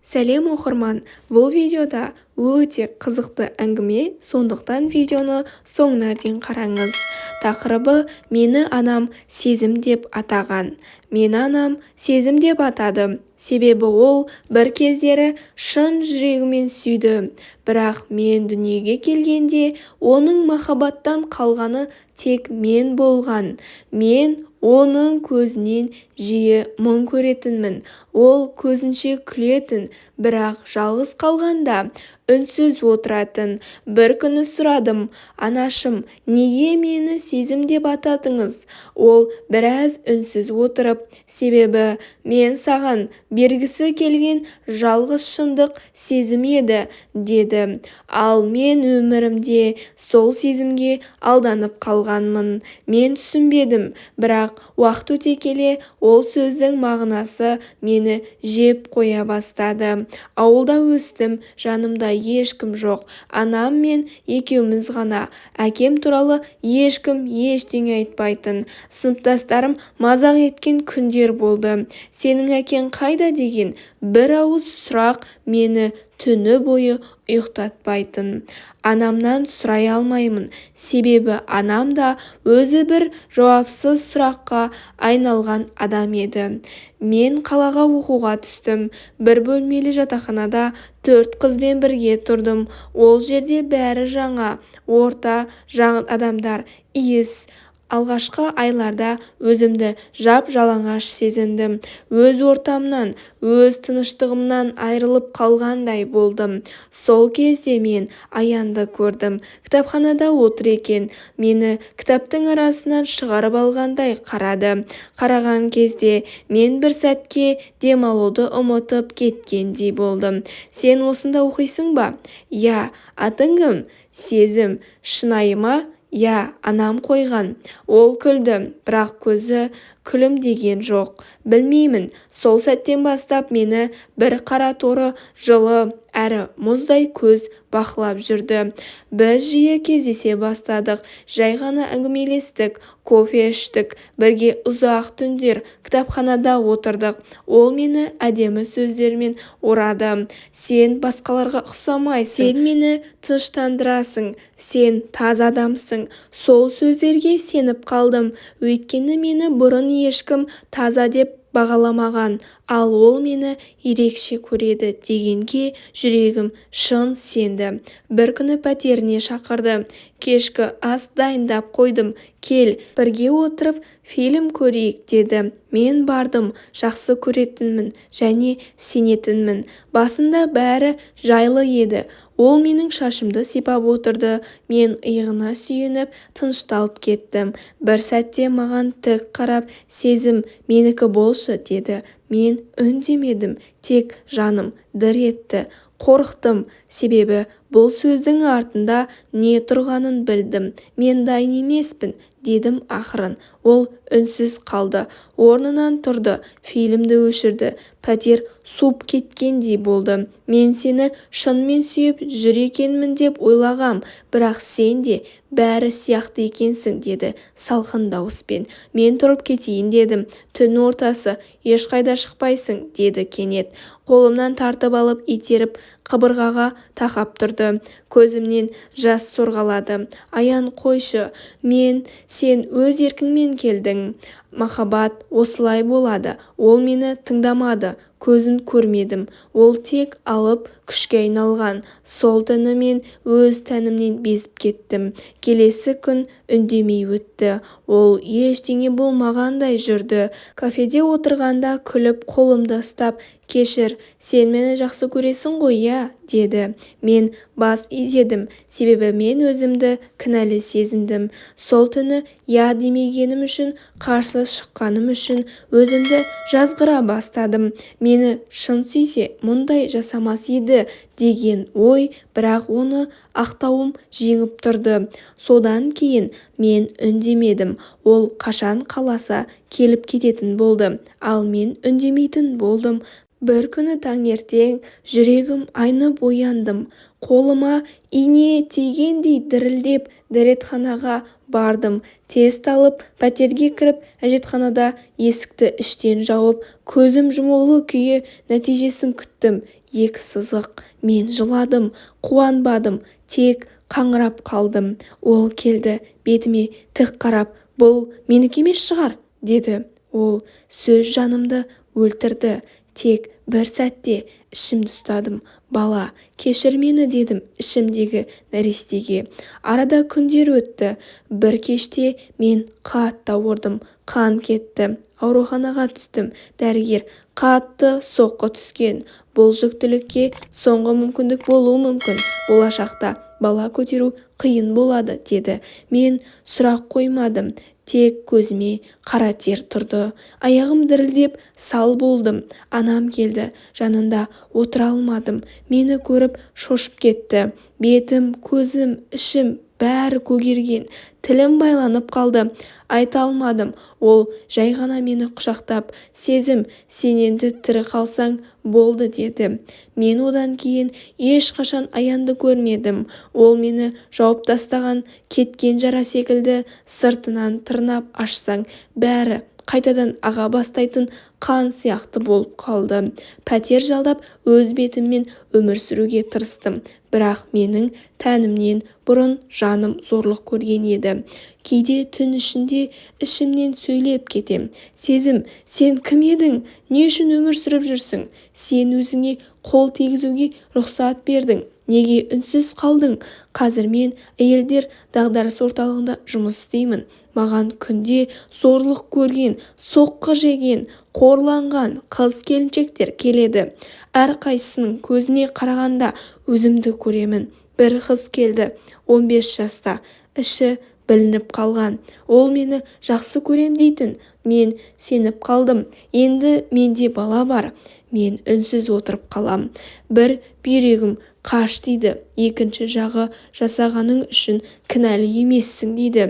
Сәлем, оқырман! Бұл видеода өте қызықты әңгіме, сондықтан видеоны соңына дейін қараңыз. Тақырыбы: Мені анам Сезім деп атаған. Мені анам Сезім деп атады. Себебі ол бір кездері шын жүрегімен сүйді. Бірақ мен дүниеге келгенде оның махаббаттан қалғаны тек мен болған. Мен оның көзінен жиі мұң көретінмін. Ол көзінше күлетін, бірақ жалғыз қалғанда үнсіз отыратын. Бір күні сұрадым: "Анашым, неге мені Сезім деп атадыңыз?" Ол біраз үнсіз отырып, "Себебі мен саған бергісі келген жалғыз шындық сезім еді", деді. Ал мен өмірімде сол сезімге алданып қалғанмын. Мен түсінбедім, бірақ уақыт өте келе ол сөздің мағынасы мені жеп қоя бастады. Ауылда өстім, жанымда ешкім жоқ, анам мен екеуміз ғана. Әкем туралы ешкім ештеңе айтпайтын. Сыныптастарым мазақ еткен күндер болды. "Сенің әкең қайда?" деген бір ауыз сұрақ мені түні бойы ұйықтатпайтын. Анамнан сұрай алмаймын, себебі анам да өзі бір жауапсыз сұраққа айналған адам еді. Мен қалаға оқуға түстім. Бір бөлмелі жатақханада төрт қызбен бірге тұрдым. Ол жерде бәрі жаңа, орта, жаңа адамдар, иіс. Алғашқы айларда өзімді жап-жалаңаш сезіндім. Өз ортамнан, өз тыныштығымнан айырылып қалғандай болдым. Сол кезде мен Аянды көрдім. Кітапханада отыр екен. Мені кітаптың арасынан шығарып алғандай қарады. Қараған кезде мен бір сәтке демалуды ұмытып кеткендей болдым. "Сен осында оқисың ба?" "Иә, атың кім?" "Сезім". "Шынайы ма?" "Иә, анам қойған". Ол күлді, бірақ көзі күлімдеген жоқ. Білмеймін, сол сәттен бастап мені бір қара торы жылы әрі мұздай көз бақылап жүрді. Біз жиі кездесе бастадық. Жай ғана әңгімелестік, кофе іштік, бірге ұзақ түндер кітапханада отырдық. Ол мені әдемі сөздермен орады: "Сен басқаларға ұқсамайсың, сен мені тыныштандырасың, сен таза адамсың". Сол сөздерге сеніп қалдым. Өйткені мені бұрын ешкім таза деп бағаламаған, ал ол мені ерекше көреді дегенге жүрегім шын сенді. Бір күні пәтеріне шақырды. "Кешкі ас дайындап қойдым, кел, бірге отырып фильм көрейік", деді. Мен бардым. Жақсы көретінмін және сенетінмін. Басында бәрі жайлы еді. Ол менің шашымды сипап отырды, мен иығына сүйеніп, тынышталып кеттім. Бір сәтте маған тік қарап, "Сезім, менікі болшы", деді. Мен үндемедім, тек жаным дір етті. Қорықтым, себебі бұл сөздің артында не тұрғанын білдім. "Мен дайын емеспін", дедім ақырын. Ол үнсіз қалды. Орнынан тұрды, фильмді өшірді. Пәтер суып кеткендей болды. "Мен сені шынымен сүйіп жүр екенмін деп ойлағам, бірақ сен де бәрі сияқты екенсің", деді салқын дауыспен. Мен тұрып кетейін дедім. "Түн ортасы, ешқайда шықпайсың", деді кенет. Қолымнан тартып алып, итеріп, қабырғаға тақап тұрды. Көзімнен жас сорғалады. "Аян, қойшы, мен сен өз еркіңмен келдің. Махаббат осылай болады". Ол мені тыңдамады, көзін көрмедім. Ол тек алып күшке айналған. Сол түні мен өз тәнімнен безіп кеттім. Келесі күн үндемей өтті. Ол ештеңе болмағандай жүрді. Кафеде отырғанда күліп қолымды ұстап, "Кешір, сен мені жақсы көресің ғой, иә?" деді. Мен бас изедім, себебі мен өзімді кінәлі сезіндім. Сол түні иә демегенім үшін, қарсы шыққаным үшін өзімді жазғыра бастадым. Мені шын сүйсе, мұндай жасамас еді деген ой, бірақ оны ақтауым жеңіп тұрды. Содан кейін мен үндемедім. Ол қашан қаласа келіп кететін болды, ал мен үндемейтін болдым. Бір күні таңертең жүрегім айнып ояндым. Қолыма ине тигендей дірілдеп, дәретханаға бардым. Тест алып, пәтерге кіріп, әжетханада есікті іштен жауып, көзім жұмулы күйі нәтижесін күттім. Екі сызық. Мен жыладым, қуанбадым, тек қаңырап қалдым. Ол келді, бетіме тік қарап, бұл менікі емес шығар, деді. Ол сөз жанымды өлтірді. Тек бір сәтте ішімді ұстадым. Бала, кешір мені дедім ішімдегі нәрестеге. Арада күндер өтті. Бір кеште мен қатты ауырдым. Қан кетті. Ауруханаға түстім. Дәрігер қатты соққы түскен. Бұл жүктілікке соңғы мүмкіндік болуы мүмкін. Болашақта бала көтеру қиын болады, деді. Мен сұрақ қоймадым. Тек көзіме қара тер тұрды. Аяғым дірілдеп, сал болдым. Анам келді. Жанында отыра алмадым. Мені көріп шошып кетті. Бетім, көзім, ішім бәрі көгерген. Тілім байланып қалды. Айта алмадым. Ол жай ғана мені құшақтап, сезім, сен енді тірі қалсаң болды деді. Мен одан кейін ешқашан Аянды көрмедім. Ол мені жауып тастаған кеткен жара секілді, сыртынан тырнап ашсаң, бәрі қайтадан аға бастайтын қан сияқты болып қалды. Пәтер жалдап, өз бетіммен өмір сүруге тырыстым. Бірақ менің тәнімнен бұрын жаным зорлық көрген еді. Кейде түн ішінде ішімнен сөйлеп кетем. Сезім, сен кім едің? Не үшін өмір сүріп жүрсің? Сен өзіңе қол тигізуге рұқсат бердің. Неге үнсіз қалдың? Қазір мен әйелдер дағдарыс орталығында жұмыс істеймін. Маған күнде зорлық көрген, соққы жеген, қорланған қыз-келіншектер келеді. Әрқайсысының көзіне қарағанда өзімді көремін. Бір қыз келді, 15 жаста, іші білініп қалған. Ол мені жақсы көрем дейтін. Мен сеніп қалдым. Енді менде бала бар. Мен үнсіз отырып қалам. Бір бүйрегім қаш дейді, екінші жағы жасағаның үшін кінәлі емессің дейді.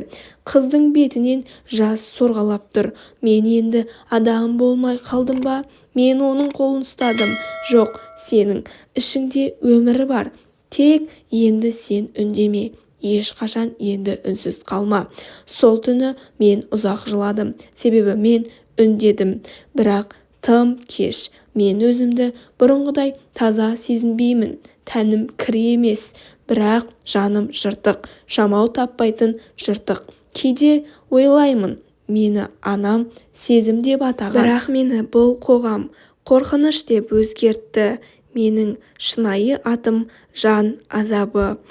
Қыздың бетінен жас сорғалап тұр. Мен енді адам болмай қалдым ба? Мен оның қолын ұстадым. Жоқ, сенің ішіңде өмір бар. Тек енді сен үндеме. Ешқашан енді үнсіз қалма. Сол түні мен ұзақ жыладым. Себебі мен үндедім. Бірақ тым кеш. Мен өзімді бұрынғыдай таза сезінбеймін. Тәнім кір емес, бірақ жаным жыртық, жамау таппайтын жыртық. Кейде ойлаймын, мені анам сезім деп атаған. Бірақ мені бұл қоғам қорқыныш деп өзгертті. Менің шынайы атым жан азабы.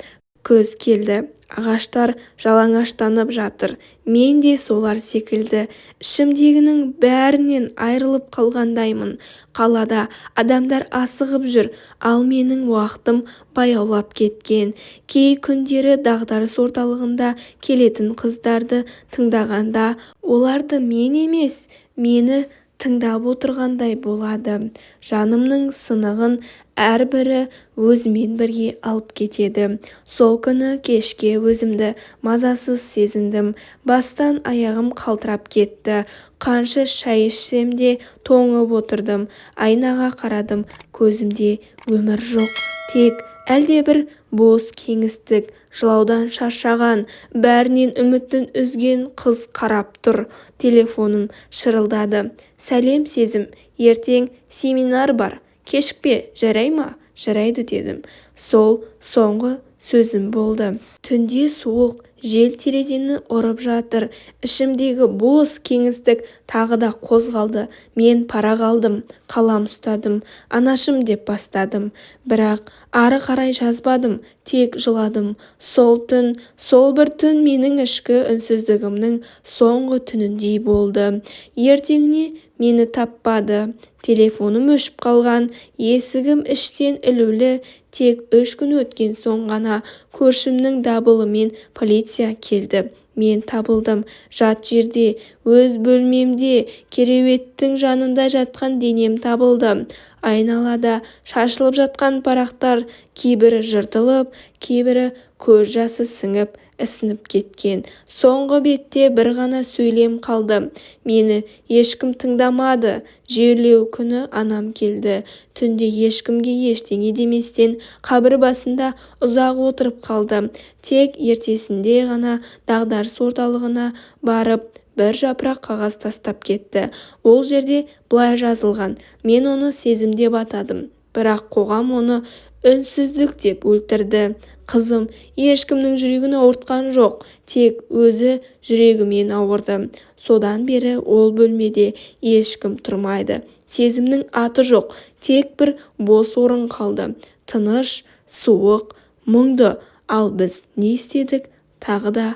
Күз келді. Ағаштар жалаңаштанып жатыр. Мен де солар секілді. Ішімдегінің бәрінен айырылып қалғандаймын. Қалада адамдар асығып жүр, ал менің уақытым баяулап кеткен. Кей күндері дағдарыс орталығында келетін қыздарды тыңдағанда, оларды мен емес, мені тыңдап отырғандай болады. Жанымның сынығын әрбірі өзімен бірге алып кетеді. Сол күні кешке өзімді мазасыз сезіндім. Бастан аяғым қалтырап кетті. Қанша шай ішсем де тоңып отырдым. Айнаға қарадым, көзімде өмір жоқ. Тек әлдебір бос кеңістік, жылаудан шаршаған, бәрінен үмітін үзген қыз қарап тұр. Телефоным шырылдады. Сәлем сезім, ертең семинар бар. Кешікпе, жарай ма? Жарайды дедім. Сол соңғы сөзім болды. Түнде суық, жел терезені ұрып жатыр. Ішімдегі бос кеңістік тағы да қозғалды. Мен парақ алдым, қалам ұстадым. Анашым деп бастадым. Бірақ ары қарай жазбадым, тек жыладым. Сол түн, сол бір түн менің ішкі үнсіздігімнің соңғы түніндей болды. Ертеңіне мені таппады. Телефоным өшіп қалған, есігім іштен ілулі. Тек 3 күн өткен соң ғана көршімнің дабылымен полиция келді. Мен табылдым. Жат жерде, өз бөлмемде, кереуеттің жанында жатқан денем табылды. Айналада шашылып жатқан парақтар, кейбірі жыртылып, кейбірі көз жасы сіңіп, ісініп кеткен. Соңғы бетте бір ғана сөйлем қалды. Мені ешкім тыңдамады. Жерлеу күні анам келді. Түнде ешкімге ештеңе деместен қабір басында ұзақ отырып қалды. Тек ертесінде ғана дағдарыс орталығына барып, бір жапырақ қағаз тастап кетті. Ол жерде былай жазылған. Мен оны сезім деп атадым. Бірақ қоғам оны үнсіздік деп өлтірді. Қызым ешкімнің жүрегін ауыртқан жоқ, тек өзі жүрегімен ауырды. Содан бері ол бөлмеде ешкім тұрмайды. Сезімнің аты жоқ, тек бір бос орын қалды. Тыныш, суық, мұңды. Ал біз не істедік? Тағы да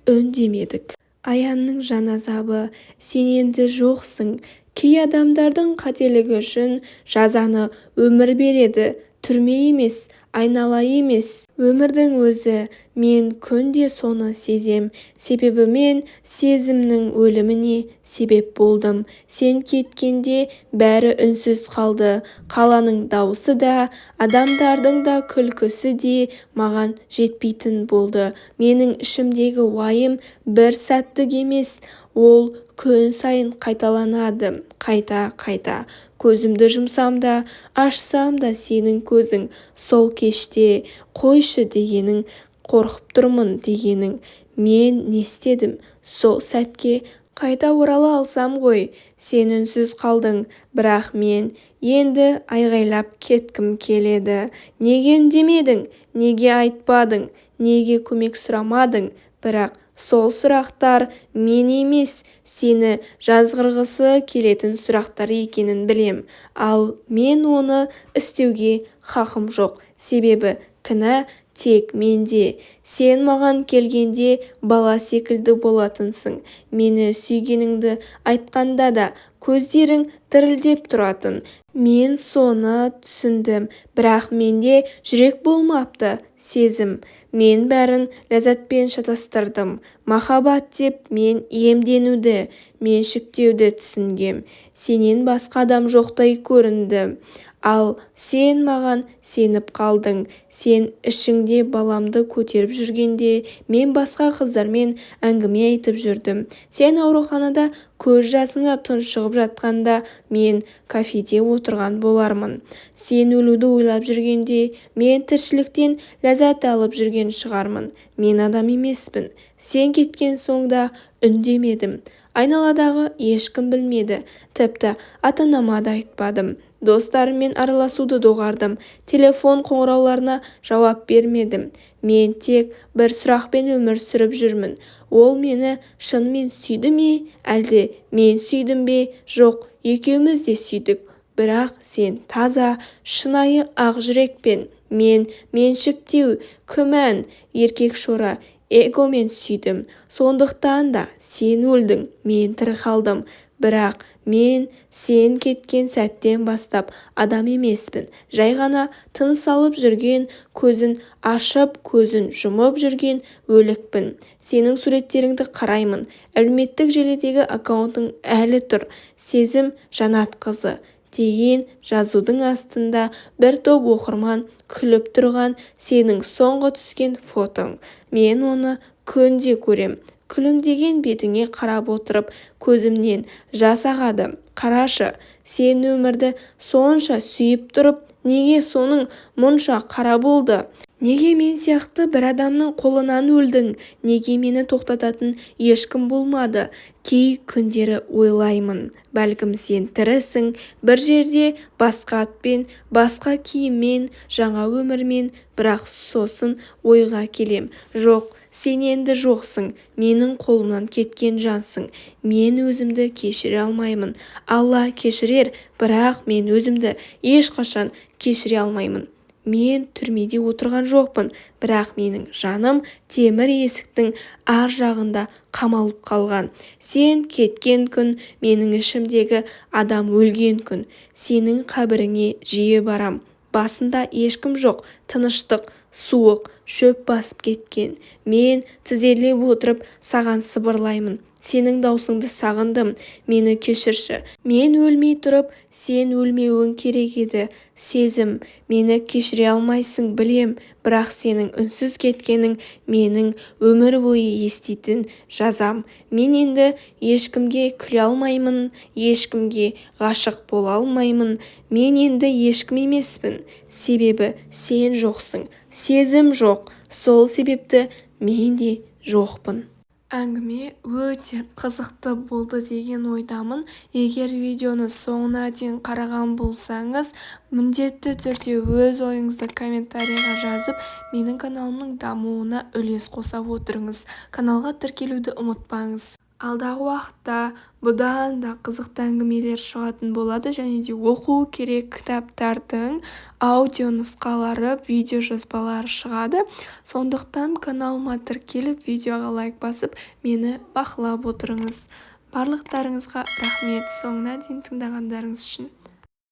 үндемедік. Аянның жан азабы. Сен енді жоқсың. Кей адамдардың қателігі үшін жазаны өмір береді. Түрме емес, айнала емес, өмірдің өзі. Мен күнде соны сезем. Себебі мен Сезімнің өліміне себеп болдым. Сен кеткенде бәрі үнсіз қалды. Қаланың дауысы да, адамдардың да күлкісі де маған жетпейтін болды. Менің ішімдегі уайым бір сәттік емес, ол күн сайын қайталанады, қайта-қайта. Көзімді жұмсам да, ашсам да сенің көзің. Сол кеште қойшы дегенің, қорқып тұрмын дегенің. Мен не істедім? Сол сәтке қайта орала алсам ғой. Сен үнсіз қалдың, бірақ мен енді айғайлап кеткім келеді. Неге үндемедің? Неге айтпадың? Неге көмек сұрамадың? Бірақ сол сұрақтар мен емес, сені жазғырғысы келетін сұрақтар екенін білем. Ал мен оны істеуге хақым жоқ. Себебі кінә тек менде. Сен маған келгенде бала секілді болатынсың. Мені сүйгеніңді айтқанда да көздерің дірілдеп тұратын. Мен соны түсіндім, бірақ менде жүрек болмапты, Сезім. Мен бәрін ләззатпен шатастырдым. Махаббат деп мен иемденуді, меншіктеуді түсінгем. Сенен басқа адам жоқтай көрінді. Ал сен маған сеніп қалдың. Сен ішіңде баламды көтеріп жүргенде, мен басқа қыздармен әңгіме айтып жүрдім. Сен ауруханада көз жасыңа тұншығып жатқанда, мен кафеде отырған болармын. Сен өлуді ойлап жүргенде, мен тіршіліктен ләззат алып жүрген шығармын. Мен адам емеспін. Сен кеткен соң да үндемедім. Айналадағы ешкім білмеді. Тіпті ата-анама да айтпадым. Достарыммен араласуды доғардым. Телефон қоңырауларына жауап бермедім. Мен тек бір сұрақпен өмір сүріп жүрмін. Ол мені шынымен сүйді ме, әлде мен сүйдім бе? Жоқ, екеуміз де сүйдік. Бірақ сен таза, шынайы ақ жүрекпен, мен меншіктеу, күмән, еркекшора эгомен сүйдім. Сондықтан да сен өлдің, мен тірі қалдым. Бірақ мен сен кеткен сәттен бастап адам емеспін. Жай ғана тыныс алып жүрген, көзін ашып, көзін жұмып жүрген өлікпін. Сенің суреттеріңді қараймын. Әлеуметтік желідегі аккаунтың әлі тұр. Сезім Жанатқызы деген жазудың астында бір топ оқырман күліп тұрған сенің соңғы түскен фотоң. Мен оны күнде көрем. Күлімдеген бетіңе қарап отырып, көзімнен жас ағады. Қарашы, сен өмірді сонша сүйіп тұрып, неге соның мұнша қара болды? Неге мен сияқты бір адамның қолынан өлдің? Неге мені тоқтататын ешкім болмады? Кей күндері ойлаймын, бәлкім сен тірісің, бір жерде басқа атпен, басқа киіммен, жаңа өмірмен, бірақ сосын ойға келем. Жоқ, сен енді жоқсың, менің қолымнан кеткен жансың. Мен өзімді кешіре алмаймын. Алла кешірер, бірақ мен өзімді ешқашан кешіре алмаймын. Мен түрмеде отырған жоқпын, бірақ менің жаным темір есіктің ар жағында қамалып қалған. Сен кеткен күн менің ішімдегі адам өлген күн. Сенің қабіріңе жиі барам. Басында ешкім жоқ, тыныштық, суық, шөп басып кеткен. Мен тізерлеп отырып саған сыбырлаймын. Сенің даусыңды сағындым, мені кешірші. Мен өлмей тұрып, сен өлмеуің керек еді. Сезім, мені кешіре алмайсың білем, бірақ сенің үнсіз кеткенің менің өмір бойы еститін жазам. Мен енді ешкімге күле алмаймын, ешкімге ғашық бола алмаймын. Мен енді ешкім емеспін. Себебі сен жоқсың. Сезім жоқ. Сол себепті мен де жоқпын. Әңгіме өте қызықты болды деген ойдамын. Егер видеоны соңына дейін қараған болсаңыз, міндетті түрде өз ойыңызды комментарийға жазып, менің каналымның дамуына үлес қоса отырыңыз. Каналға тіркелуді ұмытпаңыз. Алдағы уақытта бұдан да қызықты әңгімелер шығатын болады және де оқу керек кітаптардың аудио нұсқалары, видео жазбалары шығады. Сондықтан каналыма тіркеліп, видеоға лайк басып, мені бақылап отырыңыз. Барлықтарыңызға рахмет соңына дейін тыңдағандарыңыз үшін.